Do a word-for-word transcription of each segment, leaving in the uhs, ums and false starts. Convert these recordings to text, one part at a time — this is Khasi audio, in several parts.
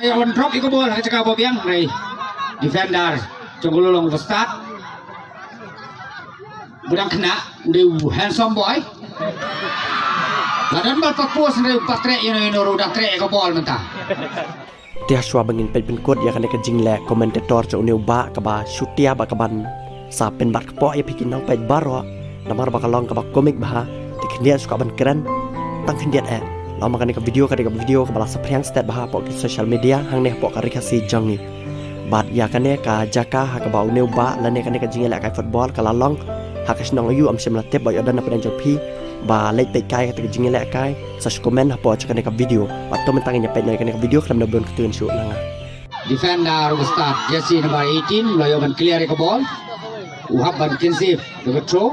Ïa wan drop ïa ka bol ha ka jaka ba biang, hynrei defender jong ka Lulong ba stad. Ba dang khynnah, hynrei u handsome boy. La don bal pat post, hynrei u pat treh ïa no ïa no ruh, u dang treh ïa ka bol mynta. Te hashwa ba ngin peit pynkut ïa kane ka jingleh commentator jong une u bah kaba shu tiap ba kaban sa pynbat kpoh ïa phi ki nongpeit baroh. Namar ba ka long kaba komik bha, te khyndiat shu kwah ban kren tang khyndiat eh. Lada ma kane ka video ka dei ka video kaba la saphriang stet bha hapoh ki social media hangne hapoh ka Ri Khasi jong ngi. Bad ïa kane ka jaka ha kaba une u bah lane kane ka jingïalehkai football ka la long ha ka shnong aïu, ym shym la tip, ba ïoh don na pdeng jong phi ba leit peit kai kata ka jingïalehkai, sa shu comment hapoh jong kane ka video. Bad to mynta ngin ïa peit noh ïa kane ka video khlem da bun kyrteng shuh na nga. Defender ba stad, jersey number eighteen, la ïoh ban clear ïa ka bol. U hap ban concede da ka throw.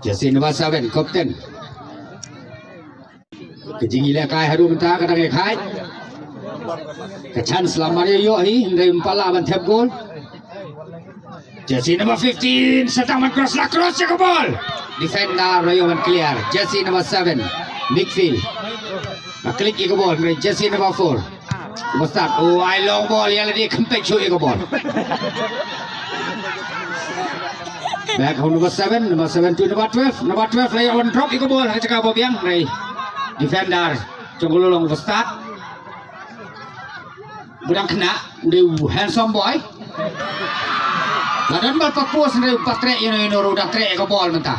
Jersey number seven, captain. Ka jingïalehkai haduh mynta ka dang ïakhih. Ka chance la mar ïoh hi, hynrei ym pat lah ban thep goal. Jersey number fifteen, sa tang ban cross, la cross ïa ka bol. Defender la ïoh ban clear. Jersey number seven, midfield. La click ïa ka bol, hynrei jersey number four. Ba stad, oh, ai long bol, ïa lade kham peit shuh ïa ka bol. Back ho number seven, number seven to number twelve. Number twelve la ïoh ban drop ïa ka bol ha ka jaka ba biang, hynrei defender jong ka Lulong ba stad. Ba dang khynnah, hynrei u handsome boy. La don bal pat post, hynrei u pat treh ïa no ïa no ruh, u dang treh ïa ka bol mynta.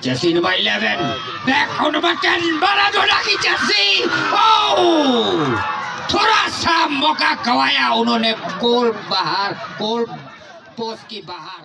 Jersey number eleven. Back ho number ten. Ba la duna ki jersey. Oh! थोड़ा सा मौका गंवाया उन्होंने, गोल बाहर, गोल पोस्ट के बाहर।